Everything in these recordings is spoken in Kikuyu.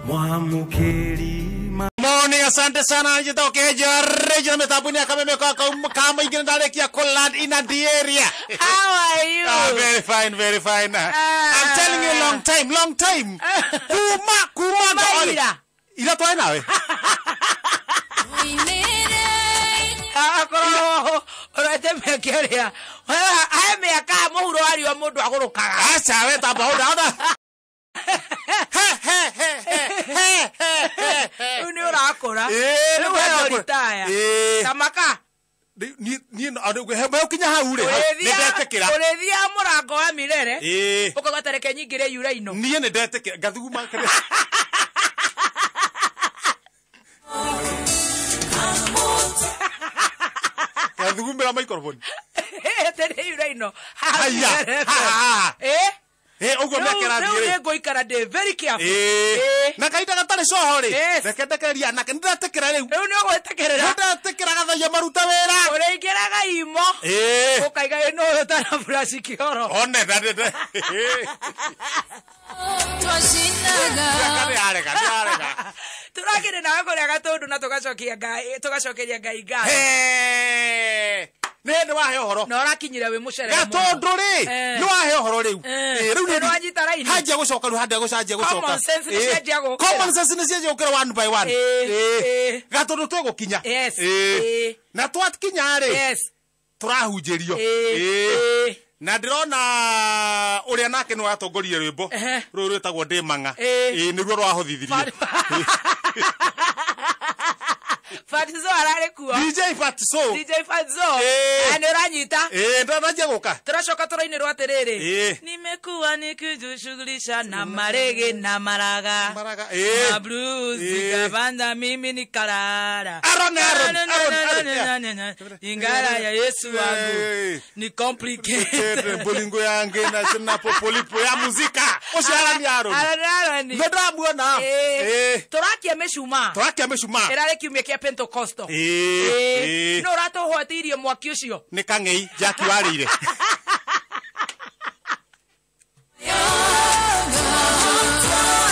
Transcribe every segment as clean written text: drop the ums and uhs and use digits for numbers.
Mwamukeri Morning, asante sana njitokeja rejo metabuni akameme kwa kama ingine ndalekia Koland in the area. How are you? Ah, very fine, very fine. I'm telling you, long time, long time. Kuma kuma ira. Ira twae nawe. Akorwo urete mekeria. He miaka muhuro ario mundu agurukaga. Acha we tamba hunda. Rĩu nĩ ũrakũra. Rĩu we ũritaya. Tamaka. Niĩ kinya hau rĩ, nĩ ndetĩkĩra. Ũrĩthiaga mũrango wa Mirere. Ũkauga ta reke nyingĩre yura-ino. Niĩ nĩ ndetĩkĩra ngathuguma. Ngathugumĩra microphone. Tene yura-ino. Haya. Uguo mĩaka ĩrathiĩ rĩ. Rĩu nĩngũikara ndĩ very careful. Na kahinda gatarĩ coho rĩ, reke ndekererie anake, nĩndĩretĩkĩra rĩu. Rĩu nĩũgwĩtĩkĩrĩra. Nĩndĩretĩkĩra gathaia maruta wĩra. Ũrĩingĩraga imo. Ũkaiga ĩ nũ ũyũ ũtana brush kĩoro. One na nĩ. Nĩarega, nĩarega. Tũrakĩrĩ nawe kũrĩa Gatũndũ na tũgacokia Ngai, tũgacokeria Ngai ngatho. Nĩ nĩ wahe ũhoro. Na ũrakinyire wĩ mũcerere mũno. Gatũndũ rĩ, nĩ wahe ũhoro rĩu. Rĩu nĩ wanyita raini. Hanjia gũcoka rĩu, hanjia gũcanjia gũcoka. Common sense nĩ cianjia gũkĩra. Common sense nĩ cianjia gũkĩra one by one. Gatũndũ twĩgũkinya. Yes. Na twakinya rĩ, Yes. tũrahunjĩrio. Na ndĩrona ũrĩa nake nĩ watongoria rwĩmbo rũrũ rwĩtagwo Ndĩ Mang'a. Nĩruo rwahotithirio. Fatso ararĩ kuo. DJ Fatso. DJ Fatso. Nĩ ũranyita. Ndanjia gũka. Tũracoka tũrainĩrwo atĩrĩrĩ. Nimekuwa nikijishughulisha na marege na maraga. Maraga. Na blues zikapanda mimi nikalala. Aaron Aaron Aaron. Ingara ya Yesu wangu. Ni complicated. Bolingo yange na sina popolipo ya muzika. Ũcio Aaron Aaron. Aaron Aaron. Nĩ ndĩramuona. Tũrakia mĩcumaa. Tũrakia mĩcumaa. Ĩrarĩ kiumia kĩa Pentecostal. No ũratũhwatĩirie mwaki ũcio. Nĩ kang'ei Jackie warĩire.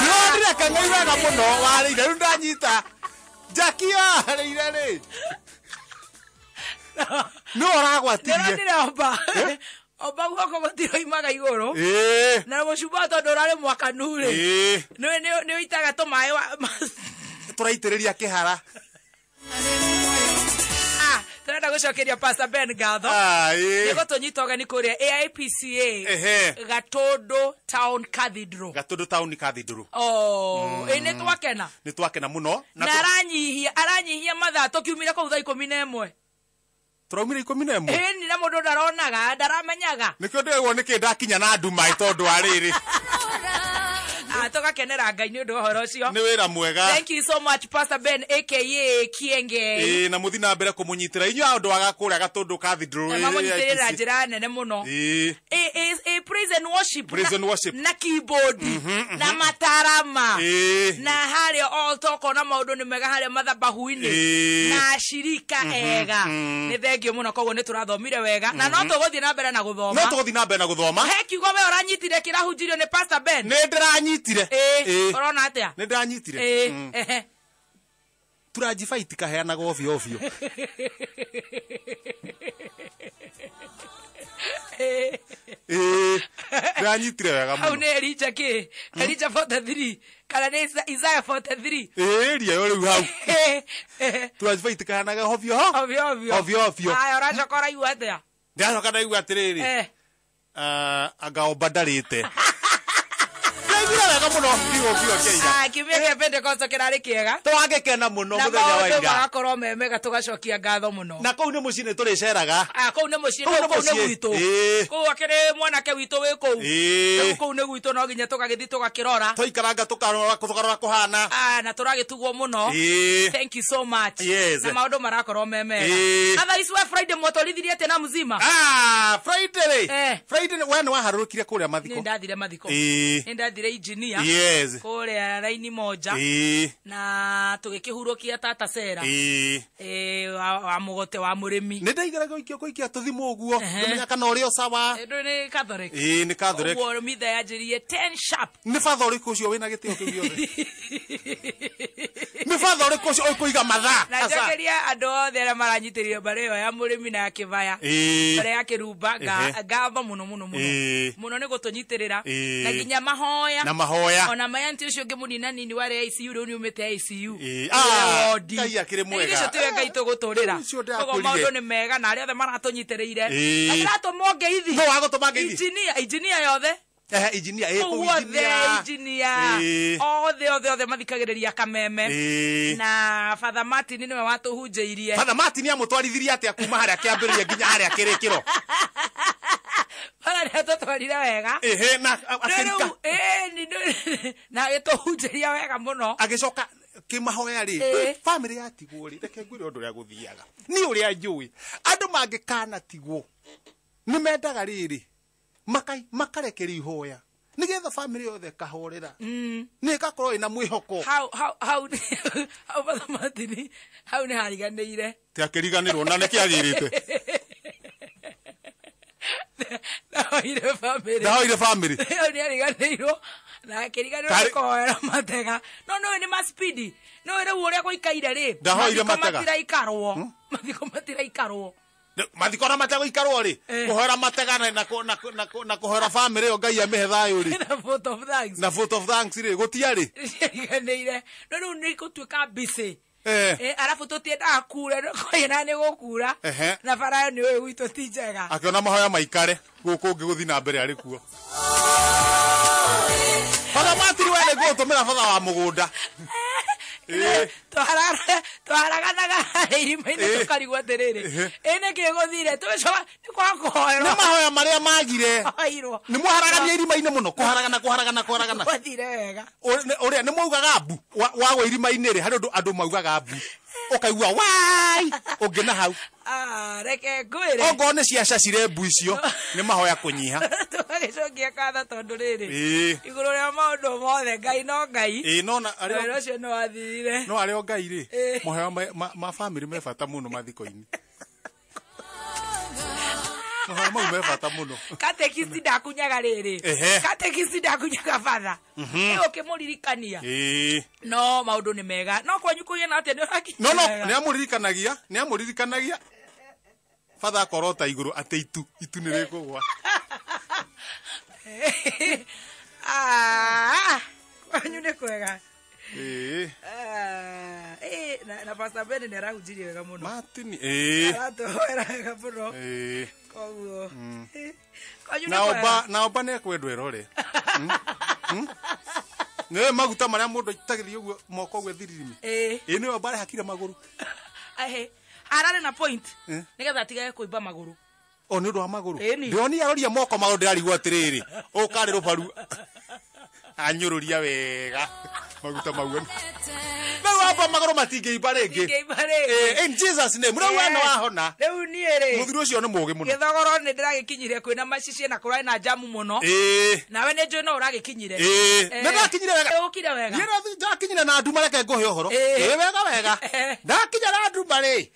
Ndĩronire kang'ei wega mũno warĩire, rĩu ndanyita. Jackie warĩire rĩ. Nĩ ũragwatirie. Ndĩronire omba. Omba guoko gũtiroimaga igũrũ. Na mũcumaa tondũ ũrarĩ mwakanu rĩ. Nĩ ũitaga tũmaĩ tũraitĩrĩria kĩhara. Tũrenda gũcokeria Pastor Ben ngatho. Nĩguo tũnyita ũgeni kũrĩa AIPCA Gatũndũ Town Cathedral. Gatũndũ Town Cathedral. Oh, ĩ nĩ twakena. Nĩ twakena mũno. Na aranyihia mathaa tũkiumire kũu thaa 11. Tũraumire 11. Ĩni na mũndũ ndaronaga, ndaramenyaga. Nĩkĩo ndĩragwo nĩkĩ ndakinya na nduma tondũ wa rĩrĩ. Tũgakenera Ngai nĩ ũndũ wa ũhoro ũcio. Nĩ wĩra mwega. Thank you so much Pastor Ben aka Kienge. Na mũthiĩ na mbere kũmũnyitĩra inyuĩ andũ a kũrĩa Gatũndũ Cathedral. Mamũnyitĩrĩra na njĩra nene mũno. Praise and worship. Praise and worship. Na keyboard. Na matarama. Na harĩa altar ũkona maũndũ nĩ mega harĩa mathabahu-inĩ. Na ashirika ega. Nĩ thengio mũno koguo nĩ tũrathomire wega. Na no tũgũthiĩ na mbere na gũthoma. No tũgũthiĩ na mbere na gũthoma. He kiugo we ũranyitire kĩrahunjirio nĩ Pastor Ben. Nĩ ndĩranyitire. Ũrona atĩa? Nĩ ndĩranyitire. Tũranjibaiti kaheanaga ovyo ovyo. Ndĩranyitire wega mũno. Hau nĩ Elija kĩ? Elija 43 kana nĩ Isaiah 43. Ria yo rĩu hau. Tũranjibaiti kaheanaga ovyo ovyo ovyo. Ovyo ovyo. Aya ũracoka ũraigua atĩa? Ndĩracoka ndaigua atĩrĩrĩ. Anga omba ndarĩte. Wega mũno kiugo kĩa ira. Kiumia kĩa Pentecostal kĩrarĩ kĩega. Twagĩkena mũno mũthenya wa ira. Na maũndũ magakorwo me mega tũgacokia ngatho mũno. Na kũu nĩ mũciĩ nĩ tũrĩceraga. Kũu nĩ mũciĩ, kũu nĩ gwitũ. Kũu akĩrĩ mwanake witũ wĩ kũu. Rĩu kũu nĩ gwitũ no nginya tũgagĩthiĩ tũgakĩrora. Twaikaranga tũkarora kũhana. Na tũragĩtugwo mũno. Thank you so much. Yes. Na maũndũ marakorwo me mega. Otherwise we Friday mwatwarithirie atĩa na mzima? Friday rĩ. Friday we nĩ waharũrũkire kũrĩa mathiko. Nĩ ndathire mathiko. Nĩ ndathire tũgĩkĩrĩ engineer Yes. kũrĩa raini moja na tũgĩkĩhurũkia tata Sera wa mũgote wa mũrĩmi. Nĩ ndaigeraga gũikia tũthimũ ũguo ngĩmenya kana ũrĩ o sawa. Ndũ nĩ Catholic. Ĩĩ nĩ Catholic. Ũguo mitha yanjĩrĩirie 10 sharp. Nĩ batha ũrĩkũ ũcio wĩna gĩtĩo kĩu gĩothe? Nĩ batha ũrĩkũ ũcio ũkũiga mathaa? Na njokeria andũ othe arĩa maranyitĩrĩire mbarĩ ĩyo ya mũrĩmi na ya kĩbaya, mbarĩ ya kĩrumba, ngatho mũno mũno mũno mũno nĩ gũtũnyitĩrĩra na nginya mahoya na mahoya ona mayanti ũcio ũngĩ mũninanini warĩ ICU rĩu nĩumĩte ICU. Ngai akĩrĩ mwega. Icio tiwe Ngai tũgũtũrĩra. Koguo maũndũ nĩ mega na arĩa othe maratũnyitĩrĩire. Na ndĩratũmwo ngeithi. No wagũtũma ngeithi. Engineer yothe. Engineer kũu engineer. Othe othe othe mathikagĩrĩria Kameme. Na Father Martin nĩwe watũhunjĩirie. Father Martin amũtwarithirie atĩa kuma harĩa kĩambĩrĩria nginya harĩa kĩrĩkĩro? Father nĩatũtwarire wega. Ehe, na akĩrika. Na agĩtũhunjĩria wega mũno. Agĩcoka kĩmahoya rĩ, family yatigwo rĩ, reke ngwĩre ũndũ ũrĩa gũthiaga. Niĩ ũrĩa njũĩ, andũ mangĩkanatigwo nĩ mendaga rĩrĩ makarekeria ihoya nĩgetha family yothe ĩkahorera, nĩ ĩgakorwo ĩna mwĩhoko. Hau hau Father Martin hau nĩ hariganĩire. Ti akĩriganĩrwo na nĩkĩ agĩrĩte? Ndahoire family. Ndahoire family. Hau nĩ hariganĩirwo na akĩriganĩrwo nĩ kũhoera matega. No nĩũĩ nĩ ma speed. Nĩũĩ rĩu ũrĩa gũikaire rĩ, ndahoire matega. Matiraikarwo. Mathiko matiraikarwo. Mathiko na mategũikarwo rĩ, kũhoera matega na kũhoera family ĩyo Ngai amĩhe thayũ rĩ. Na vote of thanks. Na vote of thanks rĩ, gũtiarĩ. Ciariganĩire. No rĩu nĩ gũtuĩka busy. Arabu tũtiendaga kura, kwĩna nĩ gũkura. Na bara ĩyo nĩ ũĩ gwitũ ti njega. Akĩona mahoya maikare gũkũ ũngĩ gũthiĩ na mbere arĩ kuo. Father Martin we nĩ ngũgũtũmĩra batha wa mũgũnda. Twaraganaga irima-inĩ tũkarigwo atĩrĩrĩ, ĩ nĩkĩ gũthire? Tũgĩcoka nĩ kwaga kũhoerwo. Nĩ mahoya marĩa magire. Nĩ mwaharagania irima-inĩ mũno, kũharagana kũharagana kũharagana. Gwathire wega. Ũrĩa nĩ mwaugaga mbu, wagwa irima-inĩ rĩ, harĩ ũndũ andũ maugaga mbu. Ũkaigua wai ũngĩ na hau. Reke ngwĩre. Ongorwo nĩ ciacacire mbu icio, nĩ mahoya kũnyiha. Tũgagĩcokia ngatho tondũ rĩrĩ, igũrũ rĩa maũndũ mothe Ngai no Ngai. No na arĩa wĩra ũcio nĩ wathirire. No arĩa o Ngai rĩ, mahoya ma family me bata mũno mathiko-inĩ. Mahoya mau me bata mũno. Katekisi ndakunyaga rĩrĩ. Katekisi ndakunyaga batha. Ũkĩmũririkania. No maũndũ nĩ mega. No kwanyu kũgĩa atĩa nĩ ũrakinya. No no, nĩ amũririkanagia, nĩ amũririkanagia. Father akorota igũrũ atĩ itu nĩ rĩkũgwa. Kwanyu nĩ kwega. Na Pastor Ben nĩ arahunjirie wega mũno. Martin, aratũhoera wega mũno. Koguo. Kwanyu nĩ kwega. Na oba nĩ ekwendwo ĩrore. Nĩ maguta marĩa mũndũ aitagĩrĩria ũguo moko ũguo thiririmi. Ĩ nĩ oba arehakire magũrũ. Ararĩ na point nĩgetha atigage kũimba magũrũ. O nĩ ũndũ wa magũrũ. Ndĩronia aroria moko magũrũ ndĩrarigwo atĩrĩrĩ, ũkarĩ rũbaru. Anyũrũria wega maguta mau. Rĩu wamba magũrũ matingĩimba rĩngĩ. In Jesus name. Rĩu we nĩ wahona. Rĩu niĩ rĩ, mũthuri ũcio nĩ mũũgĩ mũno. Gĩthogoro nĩ ndĩragĩkinyire kwĩna macici na kũrarĩ na jamu mũno. Nawe nĩ njũĩ no ũragĩkinyire. Nĩ ndakinyire wega. Ũkire wega. Niĩ ndakinyire na nduma, reke ngũhe ũhoro. Wega wega. Ndakinya na nduma rĩ.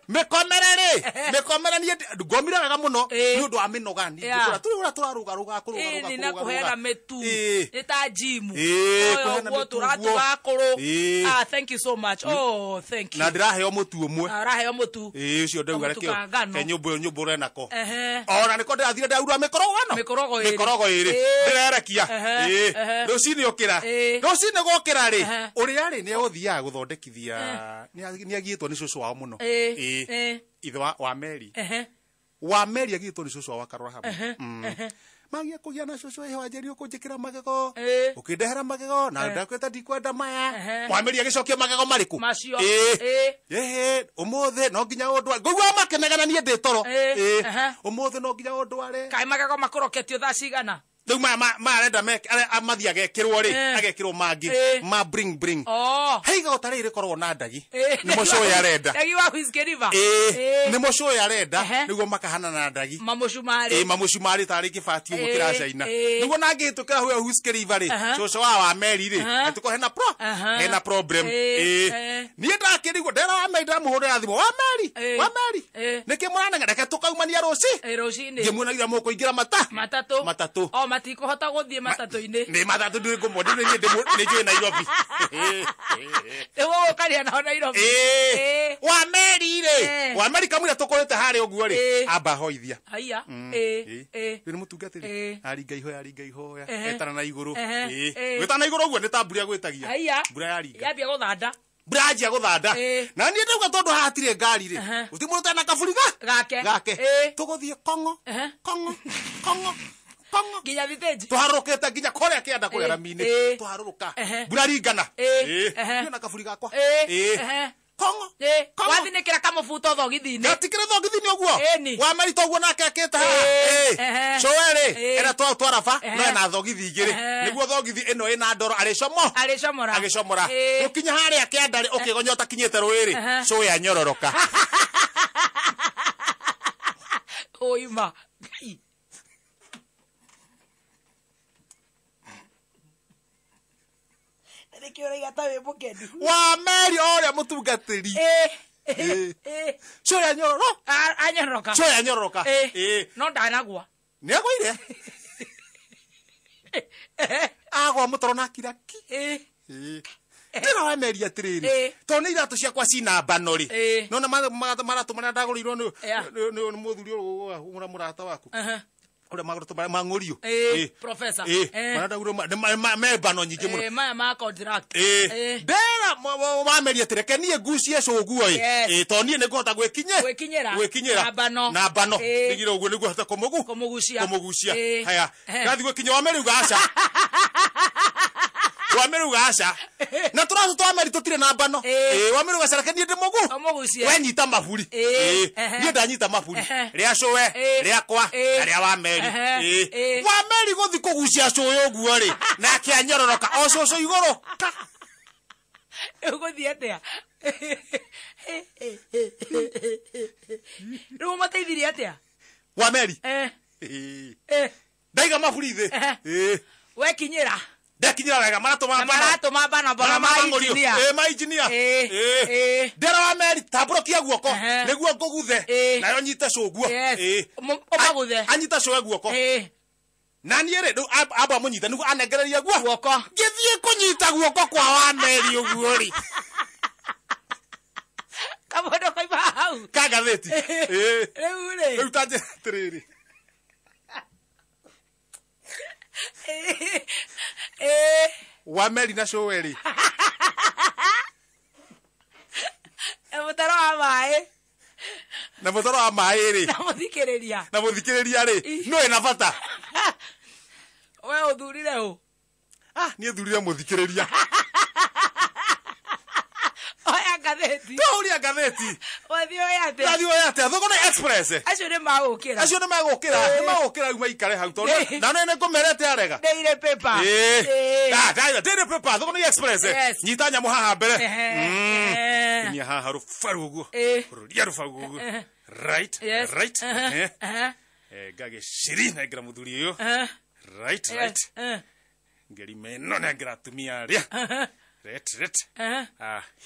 Mĩkomere rĩ, mĩkomere niĩ ngomire wega mũno nĩ ũndũ wa mĩnoga niĩ tũrĩ ũrĩa tũrarũgarũga kũrũgarũga na kũheana mĩtu nĩ ta gym. Ũguo tũratuga kũrũ. Thank you so much. Oh, thank you. Na ndĩraheo mũtu ũmwe. Araheo mũtu. Ũcio ndauga reke ke nyũmbũ ĩyo nyũmbũ ũrenako. Ona nĩko ndĩrathire ndaura mĩkorogo ĩno. Mĩkorogo ĩrĩ. Mĩkorogo ĩrĩ. Ndĩrerekia. Rũcinĩ ũkĩra. Rũcinĩ gũkĩra rĩ, ũrĩa rĩ nĩ egũthiaga gũthondekithia. Nĩ agiĩtwo nĩ cũcũ wao mũno. Ithe wa Mary. Wa Mary agĩtwo nĩ cũcũ wao akarora hamwe. Magia kũgĩa na cũcũ ĩho anjĩrire ũkũnjĩkĩra magego, ũkĩndehera magego na ndakwĩta ndikwenda maya. Wa Mary agĩcokia magego marĩkũ? Macio. Ũmũthĩ no nginya ũndware. Ngũigua makenagana niĩ ndĩ toro. Ũmũthĩ no nginya ũndware. Kaĩ magego makũroketio thaa cigana? Rĩu maya marenda mathiĩ agekĩrwo rĩ, agekĩrwo mangĩ ma bring bring. He igota rĩrĩ rĩkoragwo na ndagi. Nĩmo cũĩ arenda. Ndagi wa Whiskey River. Nĩmo cũĩ arenda nĩguo makahana na ndagi. Mamũcumarĩ. Mamũcumarĩ tarĩ kĩbati ũguo kĩracaina. Nĩguo nangĩhĩtũkĩra hau Whiskey River rĩ, cũcũ wa Mary rĩ, atuko hena pro. Hena problem. Niĩ ndakĩrigwo ndera wa Mary ndamũhũrĩra thimũ. Wa Mary, wa Mary. Nĩkĩ mũranenga reke tũkaumania rũci. Rũcinĩ. Ngĩmuonagia mũkũingĩra mata. Matatũ. Matatũ. O matikũhota gũthiĩ matatũ-inĩ. Nĩ matatũ ndĩ ngũmwo ndĩ nĩ njũĩ Nairobi. Nĩguo gũkaria nao Nairobi. Wa Mary rĩ. Wa Mary kamũira tũkũrĩte harĩa ũguo rĩ. Amba hoithia. Haiya. Rĩu nĩ mũtungatĩri. Aringa ihoya, aringa ihoya. Etana na igũrũ. Gwĩtana na igũrũ ũguo nĩ ta mbura gwĩtagia. Haiya. Mbura yaringa. Yambia gũthanda. Mbura yanjia gũthanda. Na niĩ ndauga tondũ haha hatirĩ ngari rĩ. Gũtirĩ mũndũ ũtarĩ na kaburi gake. Gake. Tũgũthiĩ Kong'o. Kong'o. Kong'o. Kong'o. Nginya thitĩnji. Tũharũrũkĩte nginya kũrĩa kĩanda kũrĩa rami-inĩ. Tũharũrũka. Mbura ringana. Niĩ na kaburi gakwa. Kong'o. Wathinĩkĩra kamũbuto thogithi-inĩ. Gatikĩrĩ thogithi-inĩ ũguo. Wa Mary toguo nake akĩte haha. Cũe rĩ, ĩrĩa twaraba no ena thogithi igĩrĩ. Nĩguo thogithi ĩno ĩna ndoro arĩcomo. Arĩcomora. Agĩcomora. Gũkinya harĩa kĩanda rĩ, ũkĩgonya ũtakinyĩte rũĩ rĩ, cũe anyororoka. Ũima. Nĩkĩo ũraiga ta wĩ mũkenu. Wa Mary ũrĩa mũtungatĩri. Cũe anyororo. Anyororoka. Cũe anyororoka. No ndanagwa. Nĩagũire. Agwa mũtaro na akira ki. Ndĩra wa Mary atĩrĩrĩ, tondũ nĩ iratũ ciakwa cina mbano rĩ. Nona maratũ marĩa ndagũrĩirwo nĩ mũthuri ũyũ mũrata waku. Ũrĩa maratũ marĩa mang'ũrio. Professor. Marĩa ndagũrĩirwo me mbano nyingĩ mũno. Maya ma contract. Ndĩra wa Mary atĩ reke niĩ ngucie cũguo ĩ. Tondũ niĩ nĩngũhota gwĩkinyĩra. Gwĩkinyĩra. Na mbano. Na mbano. Ndigire ũguo nĩguo hote kũmũgucia. Kũmũgucia. Haya. Ngathiĩ gwĩkinya wa Mary uga aca. Wa Mary uga aca. Na tũratũ twa Mary tũtirĩ na mbano. Wa Mary uga aca reke niĩ ndĩmũgu. Ũmũgucie. We nyita maburi. Niĩ ndanyita maburi. Rĩa cũe, rĩakwa, na rĩa wa Mary. Wa Mary gũthiĩ kũgucia cũe ũguo rĩ, nake anyororoka o cũcũ igũrũ. Ũgũthiĩ atĩa? Rĩu ũmateithirie atĩa? Wa Mary. Ndaiga maburi thĩ. Wekinyĩra. Ndekinyĩra wega maratũ ma mbano. Maratũ ma mbano mbano ma engineer. Ma engineer. Ndĩra wa Mary tambũrũkia guoko nĩguo ngũguthe nayo nyite cũguo. Ũmaguthe. Anyita cũe guoko. Na niĩ rĩ rĩu amba mũnyite nĩguo anengererie guoko. Ngĩthiĩ kũnyita guoko kwa wa Mary ũguo rĩ. Kamũndũ koima hau. Ka ngathĩti. Rĩu rĩ. Rĩu ta njĩra atĩrĩrĩ. Wa Mary na cũe rĩ. Mũtaro wa maĩ. Na mũtaro wa maĩ rĩ. Na mũthikĩrĩria. Na mũthikĩrĩria rĩ. Nũ ĩna bata. We ũthurire ũ? Niĩ thurire mũthikĩrĩria. Oya ngathĩti. Tũhũria ngathĩti. Wathiĩ oya atĩa? Wathiĩ oya atĩa? Thogora Express. Acio nĩ magũkĩra. Acio nĩ magũkĩra. Nĩ magũkĩra rĩu maikare hau tondũ na nĩ ngũmerete arega. Daily paper. Daily paper Thogora Express. Nyita nyamũ haha mbere. Kinyia haha rũbaru ũguo. Rũria rũbaru ũguo. Right. Right. Ngagĩciri nengera mũthuri ũyũ. Right, right. Ngerima ĩno nengera atumia arĩa. Right, right.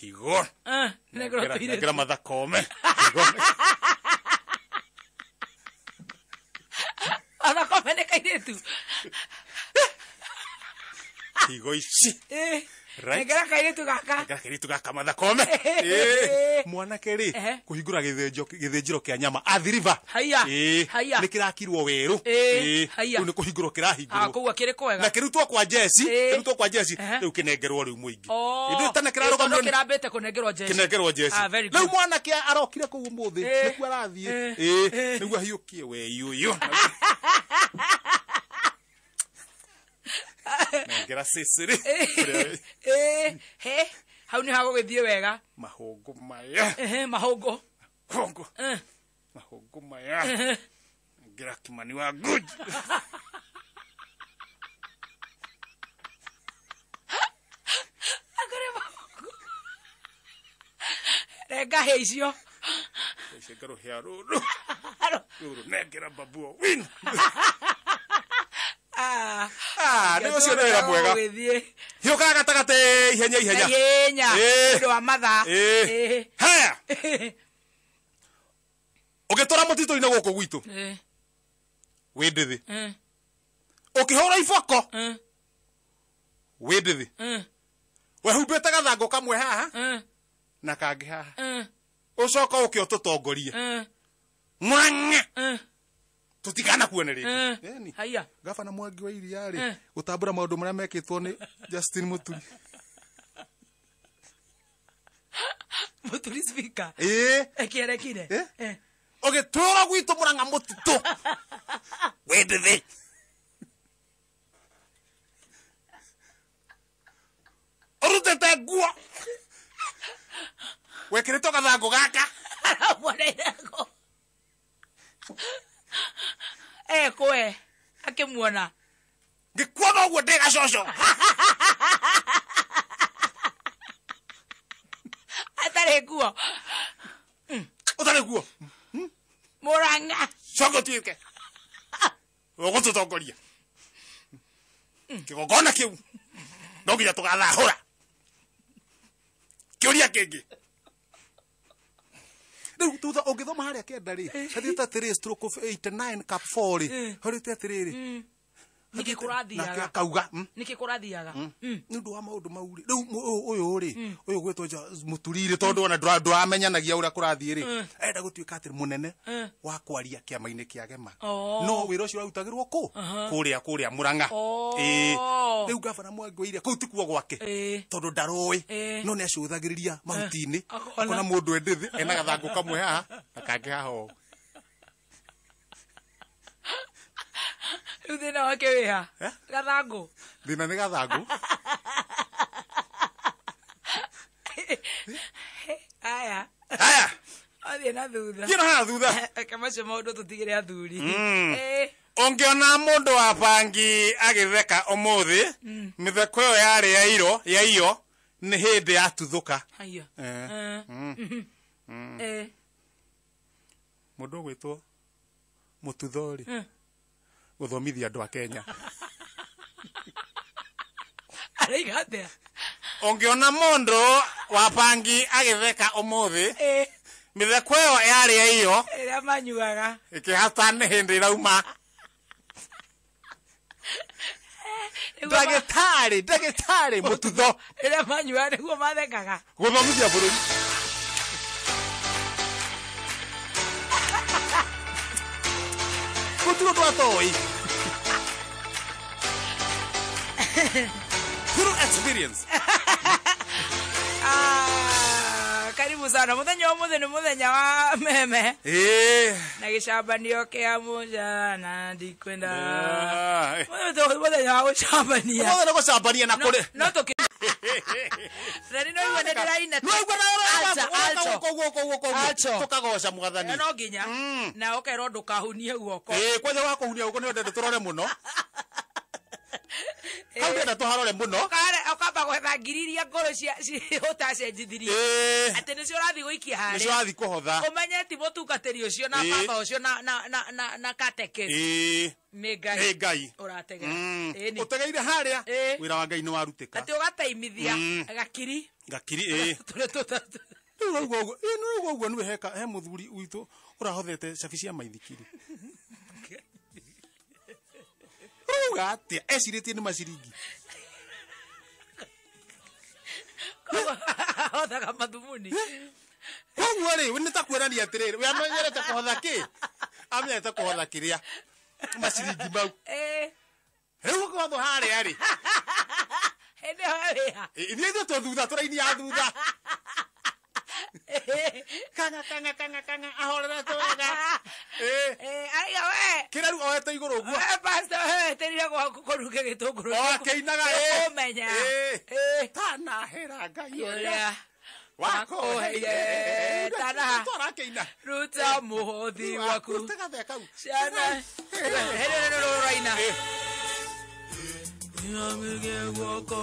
Higo. Nengera mathakome. Higo. Mathakome nĩ kairĩtu. Higo ici. Right. Nengera kairĩtu gaka. Nengera kairĩtu gaka mathakome. Mwanake rĩ kũhingũra gĩthĩnjĩro kĩa nyama Athi River. Haiya. Haiya. Nĩ kĩrakirwo werũ. Rĩu nĩ kũhingũrwo kĩrahingũrwo. Kũu akĩrĩ kwega. Na kĩrutwo kwa Jesi, kĩrutwo kwa Jesi, rĩu kĩnengerwo rĩu mũingĩ. Ithuĩ tene kĩrarũgamĩrĩrwo. Kĩrambĩte kũnengerwo Jesi. Kĩnengerwo Jesi. Rĩu mwanake arokire kũu ũmũthĩ, nĩkuo arathiĩ. Nĩguo ahiũkie wei ũyũ. Nengera ciciri. He, hau nĩ hagũgĩthiĩ wega. Mahũngũ maya. Mahũngũ. Mahũngũ. Mahũngũ maya. Nengera Kimani wa Good. Renga hĩa icio. Icio rũhĩa rũrũ. Rũrũ nengera Babu Owino. Nĩ ũcio nĩ wĩra mwega. Hiũka gatagatĩ ihenya ihenya. Ihenya. Nĩ ũndũ wa mathaa. Haya. Ũgĩtwara mũtitũ-inĩ gũkũ gwitũ. Wĩ ndĩthĩ. Ũkĩhũra iboko. Wĩ ndĩthĩ. Wehumbĩte gathangũ kamwe haha na kangĩ haha. Ũcoka ũke ũtũtongorie. Mwang'a. Tutikana kuone rĩngĩ. Haya. Gabana Mwangi wa Iria rĩ gũtambũra maũndũ marĩa mekĩtwo nĩ Justin Muturi. Muturi speaker. Ekĩarekire. Ũgĩtũra gwitũ Murang'a mũtitũ. Wĩ ndĩthĩ. Ũrutĩte nguo. Wekĩrĩtwo gathangũ gaka. Aramuoneireko. Kwe akĩmuona. Ngĩkuona ũguo ndĩ gacoco. Atarĩ nguo. Ũtarĩ nguo. Murang'a. Coka ũtuĩke. Ũgũtũtongoria. Kĩgongona kĩu no nginya tũgathahũra. Kĩũria kĩngĩ. Rĩu thutha ũngĩthoma harĩa kenda rĩ, hathiĩte atĩrĩ stroke of 89 cap 4 rĩ, horĩte atĩrĩrĩ. Nĩkĩ kũrathiaga? Nake akauga. Nĩkĩ kũrathiaga? Nĩ ũndũ wa maũndũ mau rĩ. Rĩu ũyũ rĩ, ũyũ gwĩtwo Muturi rĩ, tondũ ona ndũramenyanagia ũrĩa kũrathiĩ rĩ, arenda gũtuĩka atĩ mũnene wa kwaria kĩama-inĩ kĩa Gema. No wĩra ũcio ũrarutagĩrwo kũ? Kũrĩa Murang'a. Rĩu gabana Mwangi wa Iria kũu ti kuo gwake. Tondũ ndaroĩ. No nĩ acũthagĩrĩria mahuti-inĩ. Akona mũndũ endĩthĩ ena gathangũ kamwe haha na kangĩ haha ũũ. Rĩu thĩna wake wĩ ha? Gathangũ. Thĩna nĩ gathangũ. Aya. Aya. Athiĩ na thutha. Thiĩ na haha thutha. Reke macio maũndũ tũtigĩre athuri. Ũngĩona mũndũ wa bangi agĩtheka ũmũthĩ, mĩtheko ĩyo yarĩ ya iro, ya iyo, nĩ hĩndĩ yatuthũka. Haiya. Mũndũ ũgwĩtwo Mũtutho rĩ, gũthomithia andũ a Kenya. Araiga atĩa? Ũngĩona mũndũ wa bangi agĩtheka ũmũthĩ, mĩtheko ĩyo yarĩ ya iyo, ĩrĩa manyuaga, ĩkĩhata nĩ hĩndĩ ĩrauma. Ndagĩtarĩ Mũtutho. Ĩrĩa manyuaga nĩguo mathekaga. Gũthomithia bũrũri. Gũtirĩ ũndũ atoĩ. Through experience. Karibu sana. Mũthenya ũmũthĩ nĩ mũthenya wa meme. Na gĩcambanio kĩa mũjana ndikwenda. Mũthenya wa gũcambania. Mũthenya wa gũcambania na kũrĩ. No tũkĩ. Na nĩ noigua nĩ ndĩraina. No igua na tũkagoca mwathani. No nginya. Na ũkerwo ndũkahunie guoko. Kwanja wa kũhunia guoko nĩ ndenda tũrore mũno. Hau ndenda tũharore mũno. Ũkamba gwetha ngiri iria ngũrũ cia ũtacenjithirie. Atĩ nĩcio ũrathiĩ gũikia harĩa. Nĩcio ũrathiĩ kũhotha. Ũmenye ti mũtungatĩri ũcio na baba ũcio na katekesi. Nĩ Ngai. Nĩ Ngai. Ũrategera. Ũtegeire harĩa. Wĩra wa Ngai nĩ warutĩka. Atĩ ũgataimithia gakiri. Gakiri Tũrĩa tũtatũ. Rĩu ũguo nĩwe he mũthuri witũ ũrahothete cabi cia maithikiri. Ũrauga atĩa? Ecirĩtie nĩ maciringi. Ahothaga mathumuni. Koguo rĩ, nĩ ta kuonania atĩrĩrĩ, we amenyerete kũhotha kĩ? Amenyerete kũhotha kĩrĩa? Maciringi mau. Rĩu ũkĩhothwo harĩa rĩ. Hĩndĩ ĩyo wĩha. Ithuĩ ithuĩ twĩ thutha, tũraini ya thutha. Kanga kanga kanga kanga ahorerete wega. Araiga we. Kĩrĩa rĩu oete igũrũ ũguo. Pastor, weterire gwaku kũruge gĩtũngũrũ. O akĩinaga Ũmenya. Tanahera Ngai ũrĩa Ũrĩa wakũheire. Tana. Twarakĩina. Ruta mũhothi waku. Ruta gatheka kau. Ciana. Hĩndĩ ĩno rũraina. Guoko.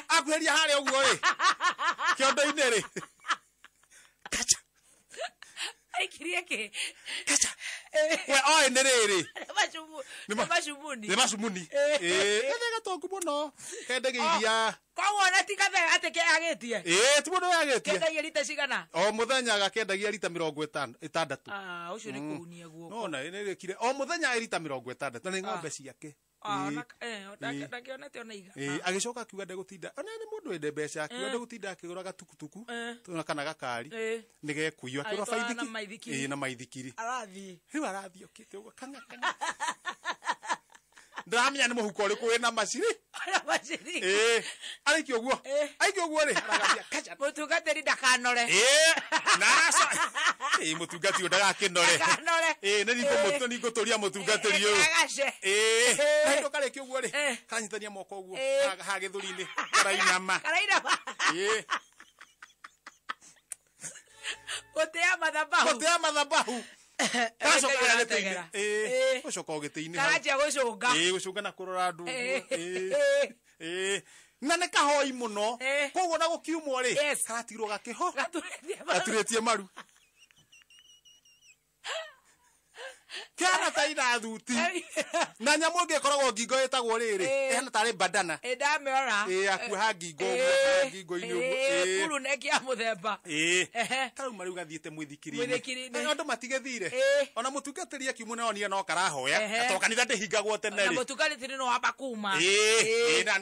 Akuheria harĩa ũguo rĩ. Kĩondo-inĩ rĩ. Kacha. Aikirie kĩ? Kacha. We oĩ nĩ rĩrĩ. Nĩ macumuni. Nĩ macumuni. Ĩĩ, gathe gatongu mũno. Kendagia iria. Koguo ona ti gathe atĩ keyagĩtie. Ĩĩ, ti mũndũ weyagĩtie. Kendagia rita cigana? O mũthenya gakendagia rita 60. Ah, ũcio nĩ kũhunia guoko. No na nĩ rĩkire. O mũthenya rita 60 na nĩ ng'ombe ciake. Ndakĩonete ona iga. Agĩcoka akiuga ndegũtinda. Ona nĩ mũndũ wende mbeca, akiuga ndegũtinda akĩgũra gatukutuku kana gakari nĩ gekuiywo akĩgũra baithikiri. Ĩĩ, na maithikiri. Arathiĩ. Rĩu arathiĩ okĩte ũguo kang'a kang'a. Ndĩramenya nĩ mũhuko ũrĩkũ wĩna maciri. Maciri. Ĩĩ, arĩkia ũguo. Aikia ũguo rĩ, aragathiĩ kacha. Mũtungatĩri ndakanore. Ĩĩ, na aca. Ĩĩ, mũtungati ũyũ ndagakĩnore. Ndakanore. Ĩĩ, nĩ ngũtũria mũtungatĩri ũyũ. Agace. Ĩĩ, na hĩndĩ karĩkia ũguo rĩ, karanyitania moko ũguo haha gĩthũri-inĩ, karainama. Karainama. Ĩĩ. Gũtĩa mathabahu. Gũtĩa mathabahu. Kacoka gĩtĩ-inĩ. Ĩĩ, gũcoka o gĩtĩ-inĩ hau. Karanjia gũcũnga. Ĩĩ, gũcũnga na kũrora andũ ũguo. Ĩĩ. Ĩĩ. Na nĩ kahoi mũno. Koguo na gũkiumwo rĩ, karatigirwo gakĩho. Gaturĩtie maru. Kĩhana ta irathuti. Na nyamũ ĩngĩ ĩkoragwo ngingo ĩtagwo rĩrĩ, ĩhana tarĩ bandana. Ĩ, ndamĩona. Ĩĩ, akuoha ngingo ũguo, ngingo-inĩ ũguo. Ĩĩ, kuru neck ya mũthemba. Ĩĩ. Karauma rĩu gathiĩte mwĩthikiri-inĩ. Andũ matigĩthire. Ona mũtungatĩri akiumwo nĩ onire no karahoya. To kanitha ndĩhingagwo tene Na rĩ. mũtungatĩri no wamba kuma. Ĩĩ, na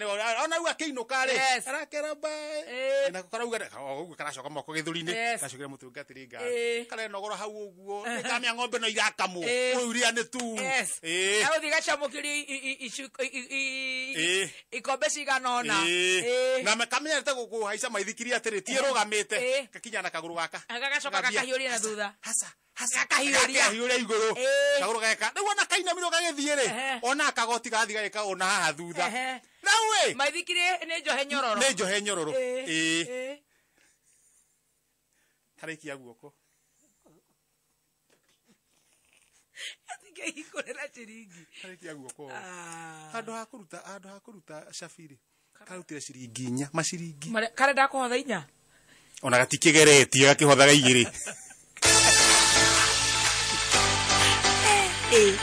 ona rĩu akĩinũka rĩ, arakera mbae. Na karauga ũguo karacoka moko gĩthũri-inĩ, gacokera mũtungatĩri ngatho. Karenogora hau ũguo, nĩkamenya ng'ombe no irakamwo. Ũyũ iria nĩ tu. Ĩĩ. Agũthiĩ gacamũkĩrio ikombe cigana ũna. Na kamenyerete kũhaica maithikiri atĩrĩ, ti ĩrũgamĩte. Gakinya na kagũrũ gaka. Gagacoka gakahiũria na thutha. Haca. Haca. Gakahiũria. Gakahiũria igũrũ. Kagũrũ geka. Rĩu ona kainamirwo gagĩthiĩ rĩ, ona kagoti gathiĩ gagĩka ũna haha thutha. Rĩu ĩ. Maithikiri nĩ njohe nyororo. Nĩ njohe nyororo. Ĩĩ. Karĩkia guoko. Atingĩhingũrĩra ciringi. Karĩkia guoko. Handũ ha kũruta cabiri, karutire ciringi inya, maciringi. Karenda kũhotha inya? Ona gatikĩgeretie, gakĩhothaga igĩrĩ. Ĩ.